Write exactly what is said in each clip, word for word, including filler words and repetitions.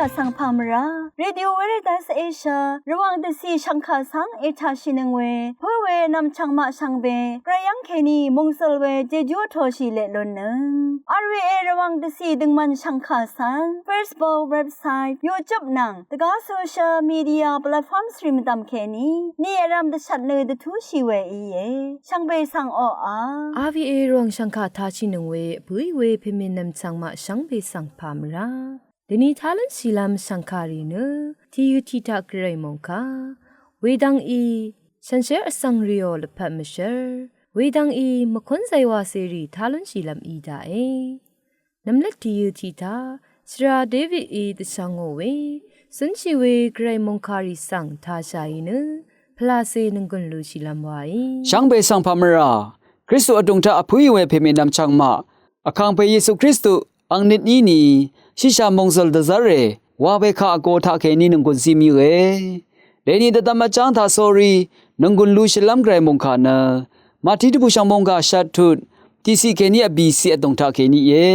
Vsvng pà mvrá Radio Veritas Asia Rvwàng dvcì shv̀ngkà svng ètàshìnøng we pǿ we nv̀mchv̀ng maq shvngbe gvray yv́ng kèní mòngsøl we jejú vtōshì leq lunnøng. R V A Rvwàng dvcì døngmvn shv̀ngkà svng Facebook, website, YouTube nvng dvgá social media platforms rì mvdv̀m kèní ni vrv̄m dvshvt nø dvtúshì we íe. Shvngbe svng oqà R V A Rvwàng shv̀ngkà tashìnøng we vpǿì we pèmènvm chv̀ng maq shvngbe svng pà mvrá dvni tá lúnshìlv́m shv̀ngkàrì nø tìyø tiq taq gvray mòngkà wedvng í shànshér vsvng rìò lvpat mvshv́r wedvng í mvkún zaywacèrì tá lúnshìlv́m í daqe. Nvmløt tìyø tiq taq shvra Davidí dvshvngò we cúnshì we gvray mòngkàrì svng tāshàì nø pvlàcè nònggùn lushìlv́m waí shvngbe svng pà mvrá Kristu vdùng taq vpǿì we pèmènvm chv̀ng maq Vkàngpè Yesu Kristu ang nøt ní ni shìshà mòngsøl dvzv́rè wa we kaq vgō taqkèní nònggùn zí mvyǿe. Dèni dvdvm vjáng taq sórí nònggùn lushìlv́m gvray mòngkà nø Màtí dvbùshv̀ng mòngkà shvt tut tiqciq kèní vbìciq vdùng taqkèní íe.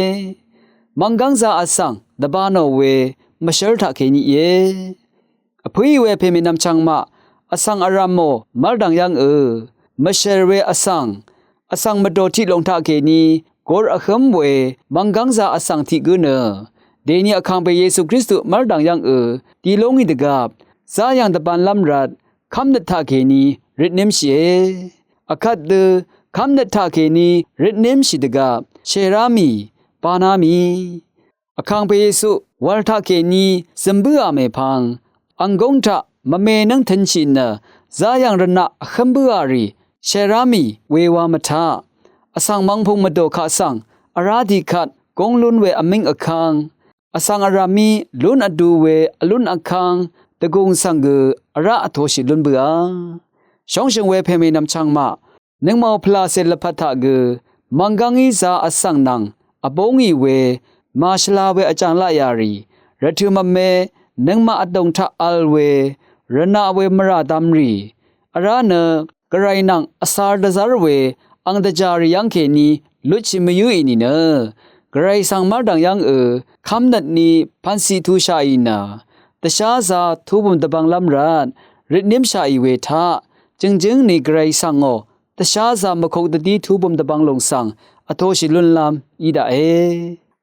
Mv̀nggv́ng zā vsvng dvbānò we mvshv́r taqkèní íe. Vpǿì we pèmènvm chv̀ng maq vsvng vrv̀mò mv́rdv̀ng yv́ngø mvshv̀r we vsvng vsvng mvdò tiq lòng taqkèní gur vhǿm we mv̀nggv́ng zā vsvng tiq gǿ nø dèni Vkàngpè Yesu Kristu mv́rdv̀ng yv́ngø dì lú ngì dvgvp záyv̀ng dvbānlv́m rvt kv́mnøt taqkèní røtnémshìe. Vkvt dø kv́mnøt taqkèní røtnémshì dvgvp shèrámì bānámì Vkàngpè Yesu wv̄l taqkèní zø̀m bǿà mèpvng ang gúng taq mvme nv́ng tø̄nshì nø záyv̀ng rvnaq vhǿm bǿà rì shèrámì wewa mvtaq vsvng mvngpung mvdò kaq svng vrá tiqkvt gúng lún we vmíng vkv́ng vsvng vrv̀mí lún vdu we vlún vkv́ng dvgùng svng gø vrá vtōshì lún bǿà. Shóngshø̀ng we pèmènvm chv̀ng maq nøngmàò pvlàcè lvpat taq gø mv̀nggv́ngí zā vsvng nvng vbóngì we màshvla we vjàng laqyà rì rvtø̀ mvme nøngmaq vdòng taq v̄l we rvnaq we mvrà dv̄m rì vrá nø gvray nvng vsar dvzv́r we ang dvjà rì yv́ngkèní lutshì mvyǿì nìnø gvray svng mv́rdv̀ng yv́ngø kv́mnøt ni pv̀nsiq tushàì nø dvsházā tubø̀m dvbvnglv́m rvt røtnémshàì we taq jø̀ngjǿng ni gvray svngò dvsházā mvkuk dvdí tubø̀m dvbvng lòng svng vtōshì lúnlv́m í daqe.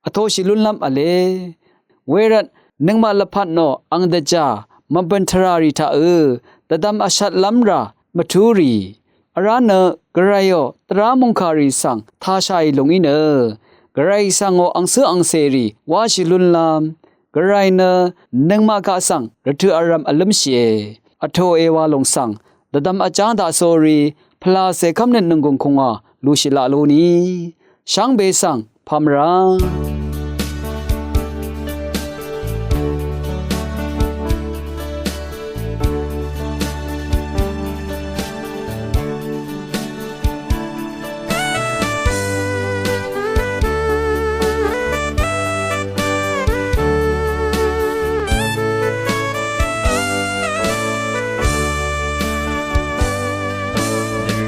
Vtōshì lúnlv́m v̄le. Wervt nøngmaq lvpat nò ang dvjà mvbø̀n tvrà rì taqø̄ dvdvm vshvtlv́m rà mvtú rì vrá nø gvrayò tvrá mòngkàrì svng tāshàì lùng í nø gvray svngò angcǿ angcèrì wáshì lúnlv́m gvray nø nøngmaq kaq svng rvtø̀ vrv̀m vlǿmshìe. Vtòe wa lòng svng dvdvm vjáng daqsórí pvlàcè kv́mnøt nònggùng kùngwà lushì laq lú ni shvngbe svng pà mvrá.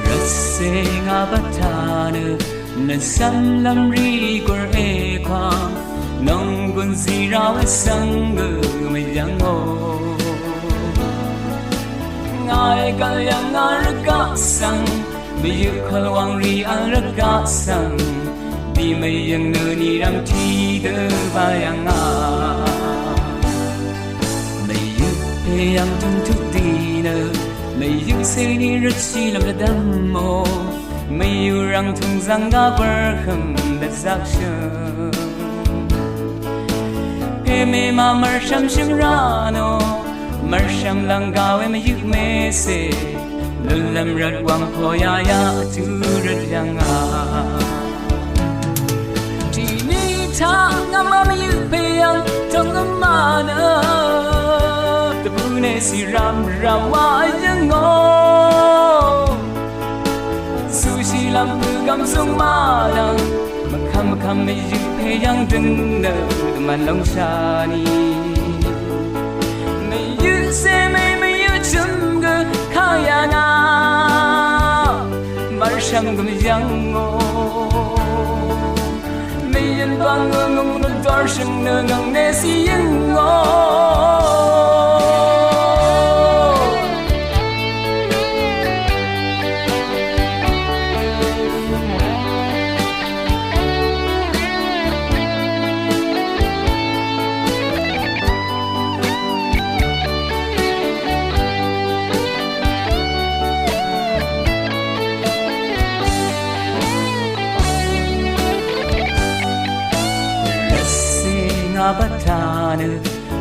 Rvcè ngà bvtà nø nvcv́mlv́m rì gùr èkwà nònggùn zì rà we svng gø mvyv́ngò. Ngàí gv̀l yv̀ng ngà rvgaq svng mvyøq kvlwàng rì vl rvgaq svng dì mvyø̀ng nø nìrv̀m tiqdø bá yv̀ngà. Mvyøq pè yv̀ng tø̀m tuq dì nø mvyøq cèní røtshìlv́m dvdv́mò. Mvyøq rv̀ng tùng zv̀ng gá bv̀rhø̀m dvzvkshø̀m. Pèmèmà mv̀rshv̀m shø̀m rá nò mv̀rshv̀m lv̀ng gà we mvyøq mècè lùnlv̀m rvt wv̀ng pò yayaq vtú rvt yv̀ngà. Tìní taq ngv̀má mvyøq pè yv̀ng tòng gvmà nø dvbù nècì rv̀m rv̀m wa yv̀ngò. Zuqshìlv́m pø̀gv̀m zungmá dv̀ng mvkvm mvkvm mvyøq pè yv̀ng døng nø dvmvn lóngshà ni. Mvyøq cè mèí mvyøq chø̀m gø kà yv̀ngà. Mv̀rshv̀m gø mvyv̀ngò. Mvyø̀n bv̀ng gø ngø̀ng nø dv̀rshø̀ng nø ngv̀ng nècì yv̀ngò.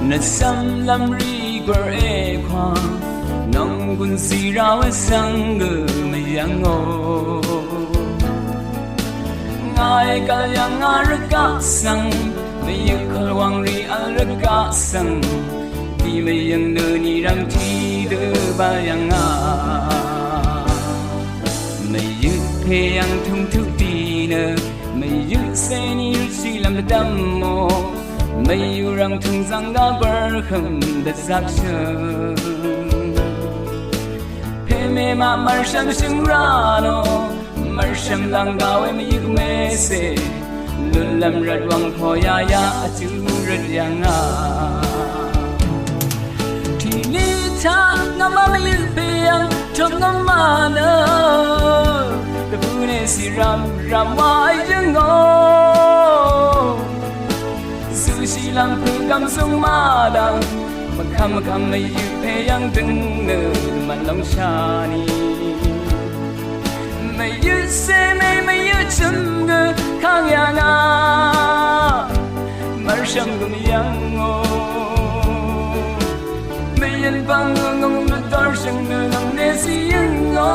Nø cv̄mlv́m rì gwvr èkwà nònggùn zìra we svng gø mvyv̀ngò. Ngàí gv̀l yv̀ngà rvgaq svng, mvyøq kvlwàng rì vl rvgaq svng, dì mvyø̀ng nø nì rv̀ngtì dø bvl yv̀ngà. Mvyøq pè yv̀ng tungtuq dì nø, mvyøq cèní rvshìlv́m dvdv́mò, mvyøq rv̀ng tùng zvng gabvr hø̀m dvzvkshø̀ng. Pè mèmaq mv̀rshv̀m shø̀ng rá nò, mv̀rshv̀m lv̀ngà we mvyøq mèsè, lùnlv̀m rvt wv̀ng pò yaya vjú røt yv̀ngà. Tiqní taq ngvmá mvyøq pè yv̀ng tø̀m ngvmá nø, dvbù nèsì rv̀m rv̀m wa yǿngò. Zuqshìlv́m pø̀gv̀m zúng màdv̀ng, mvkvm mvkvm mvyøq pè yv̀ng døng nø mvlóngshà nì. Mvyøq cèmè mvyøq chø̀m gø kang yv̀ngà. Mv̀rshv̀m gø mvyv̀ngò. Mvyøn pv̀ng gø ngø̀ng mvdv̀rshø̀ng nø ngv̀ng nèsì yǿngò.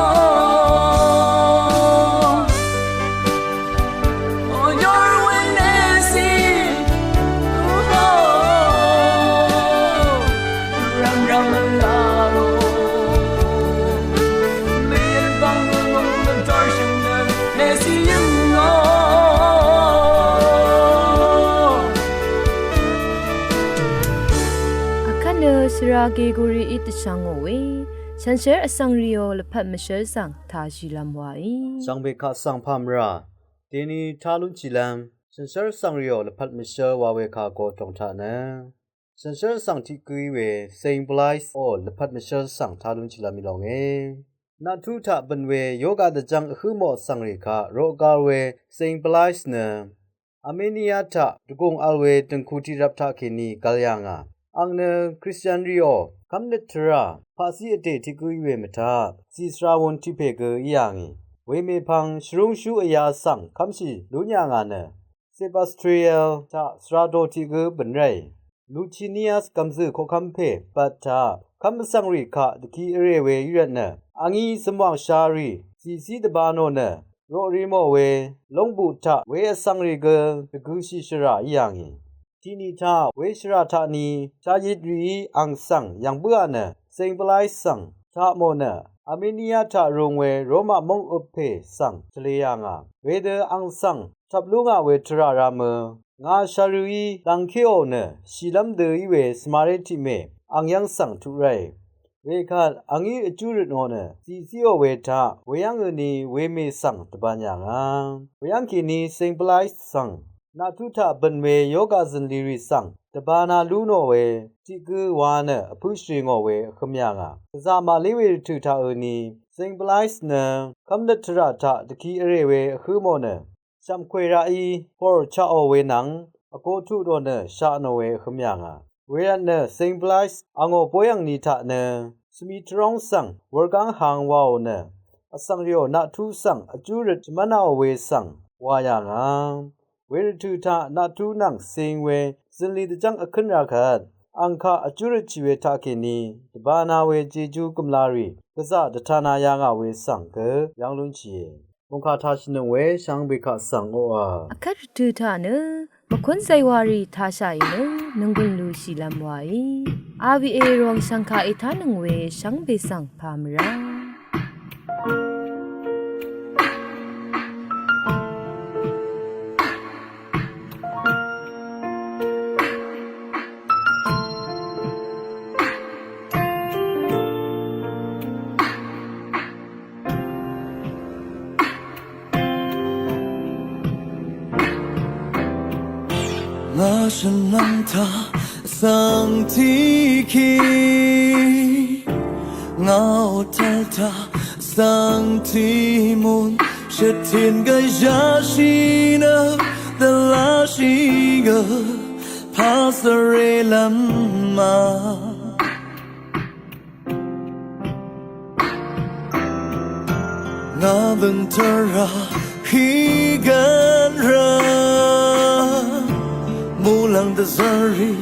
Akvt nø shvra Gegorií dvshvngò we, shànshér vsvng rìò lvpat mvshv́l svng tashìlv́m waí. Shvngbe kaq svng pà mvrà deni tá lúnshìlv́m, shànshér vsvng rìò lvpat mvshv́l wa we kà go tòng taq nø, shànshér vsvng tiq gǿí we Saint Blaise ò lvpat mvshv́l svng tá lúnshìlv́m í lónge. Naqtú taq bø̀n we yoga dvjv́ng vhǿ mò vsvng rì kaq roqgal we Saint Blaise nø Armenia taq dvgùng vl we dø̀ngku tiqrvp taqkèní gvl yà ngà. Àng nø Kristian rìò kv́mnøt tvrà paqcí vdè tiq gǿí we mvtaq zì svra wun tiq pè gø í yà ngì. Wemèpvng shvrúngshú vyā svng kv́mshì lún yà ngà nø Sebastriel taq svra do tiq gǿ bø̀n ráì. Lucinius gv̀mzø̀ koqkv́m pè bvt taq kv́m vsvng rì kaq dvki vrè we í rvtnø, àngí zømwàng sharì zìzí dvbā nò nø roqri mò we lóngbuq taq we vsvng rì gø dvgøshì shvrà í yà ngì. Tiqni taq we shvrà taqni shayit rìí àng svng yv̀ng bǿà nø Saint Blaise svng taq mò nø Armenia taq rūng we Roma móng øp pè svng tvlē yà ngà. Wedø àng svng tvp lú ngà we tvrà rā mø ngà sharø̀í dv̀ngkéò nø shìlv́m dø í we svmaré tiqmè àng yv́ng svng tuq ráì. Wekvt àngí vjú røt nò nø zìzíò we taq weyv́ng øni wemè svng dvbān yà ngà. Weyv́ng kèní Saint Blaise svng naqtú taq bø̀n we yoga zø̀nlì rì svng dvbāna lú nò we tiq gǿ wa nø vpǿ shvrì ngò we vhø̄m yà ngà. Gvzà màlí we rvtø̀ taq øni Saint Blaise nø kv́mnøt tvrà taq dvki vrè we vhǿ mò nø shv̀mkwè raqí pòr chaqò we nvng vgo tuq dò nø shaq nò we vhø̄m yà ngà. Wervtnø Saint Blaise àngò bóyv̀ngni taq nø shvmi tvróng svng wurgáng hang waò nø vsvng rìò naqtú svng vjú røt shvmv́naò we svng wà yà ngà. Wervtø̀ taq naqtú nvng sing we zø̀nlì dvjv́ng vkǿn rā kvt àng kaq vjú røtshì we taqkèní dvbāna we jejú gø̀mlarì gvzà dvtana yà ngà we svng gø yv́ng lúnshìe. Mòngkà tashìnøng we shvngbe kaq svng oqà. Akvt rvtø̀ taq nø mvkún zaywàrì tashàì nø nònggùn lùshìlv́m waí. A V A ròng shv̀ngkà ètánøng we shvngbe svng pà mvrá. Ngà shvnvng taq svng tiqkì, ngà otal taq svng tiqmùn, shvtin gvzashì nø dvlashì gø pà svre lv́m ma. Ngà bø̀n tvrà hí gv̀n rvt, muqlàng dvzv́rrì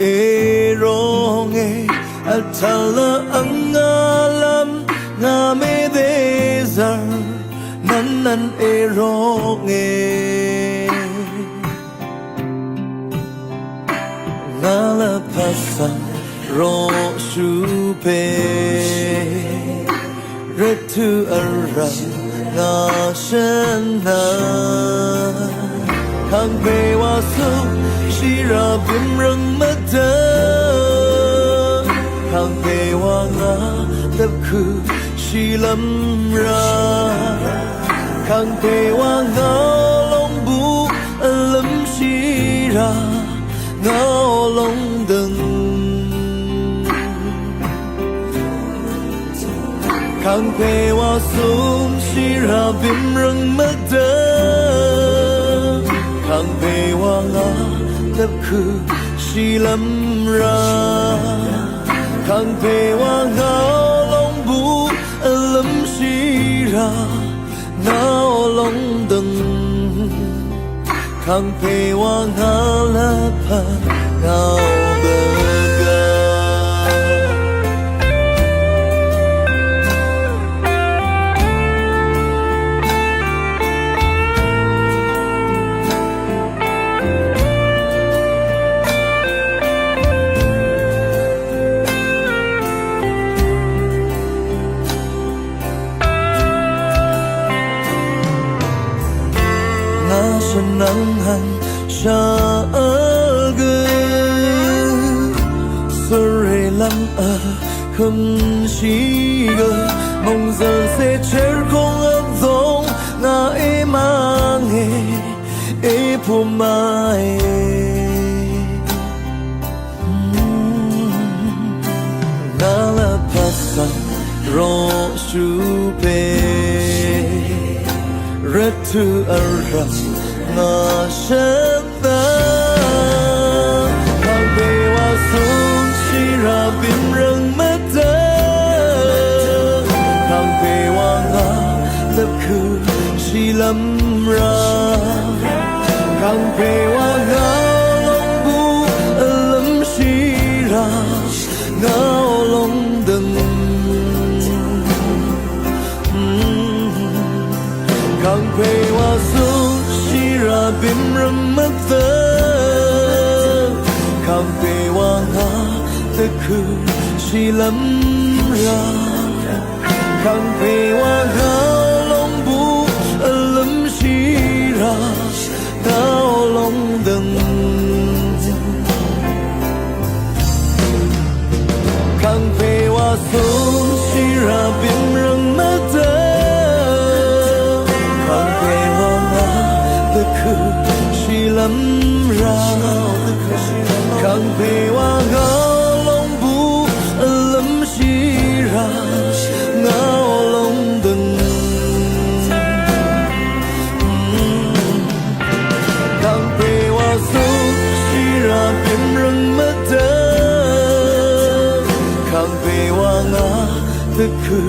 Èrònge vtvl vngá lv́m ngà mèdèzv̀r nvnnvn èrònge. Ngà lvpat svng roqshupè rvtø̀ vrv̀m ngà shvnvng. Kàngpè wa suk shìrà bø̀mrvng mvdø. Kàngpè wa ngà dvpkø̀ shìlv́m rà. Kàngpè wa ngà lóngbù vlv́m shìrà ngà lóngdø̀ng. Kàngpè wa suk shìrà bø̀mrvng mvdø. Kàngpè wa ngà dvpkø̀ shìlv́m rà. Kàngpè wa ngà lóngbù vlv́m shìrà ngà lóngdø̀ng. Kàngpè wa ngà lvpat ngà dvgvp. Ngà shvnvng hàn shà vl gø, svrè lv́m vhømshì gø, mòngzv̀l cè chèr kóng vdóng ngà èmv́nge, èpùmv́nge. Ngà lvpat svng roqshupè rvtø̀ vrv̀m ngà shvnvng. Kàngpè wa suk shìrà bø̀mrvng mvdø. Kàngpè wa ngà dvpkø̀ shìlv́m rà. Kàngpè wa ngà lóngbù vlv́m shìrà ngà lóngdø̀ng. Kàngpè wa suk shìrà bø̀mrvng mvdø. Kàngpè wa ngà dvpkø̀ shìlv́m rà. Kàngpè wa ngà lóngbù vlv́m shìrà ngà lóngdø̀ng. Kàngpè wa suk shìrà bø̀mrvng mvdø. Kàngpè wa ngà dvpkø̀ shìlv́m rà. Kàngpè wa ngà lóngbù vlv́m shìrà ngà lóngdø̀ng. Kàngpè wa suk shìrà bø̀mrvng mvdø. Kàngpè wa ngà dvpkø̀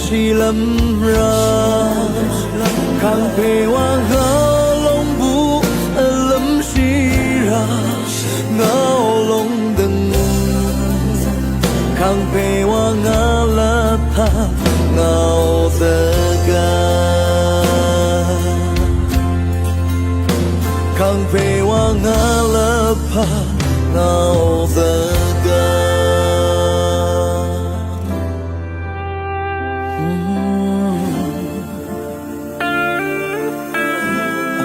shìlv́m rà. Kàngpè wa ngà lóngbù vlv́m shìrà ngà lóngdø̀ng. Kàngpè wa ngà lvpat ngà dvgvp. Kàngpè wa ngà lvpat ngà dvgvp.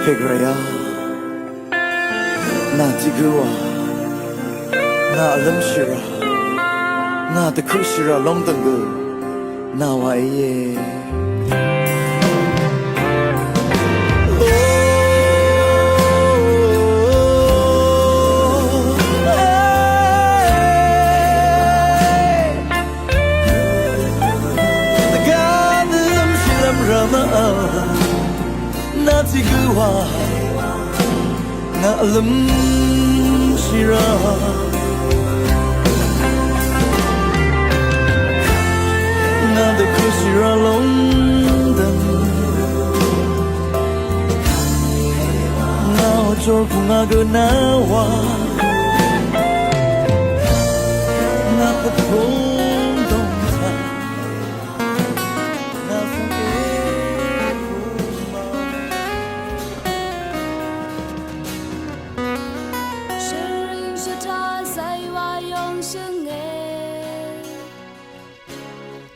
Vpè Gvray a, nà tiq gǿ wa ngà vlǿmshì rà, ngà dvkuqshì rà lóngdø̀ng gø nà wa íe. Dvgá nø vlǿmshì lv́m rà ma, nà tiq gǿ wa ngà vlǿmshì rà, ngà dvkuqshì rà lóngdø̀ng. Ngà ò jor pù ngà gø nà wa shønge.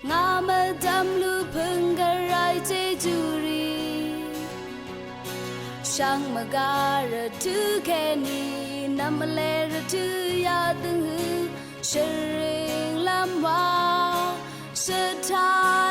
Ngà mvdv̀m lupø̀ng gvray jejú rì shvngmvga rvtø̀ kèní nvmvle rvtø̀ yadø̀ng hø shvring lv́m wa shvtaq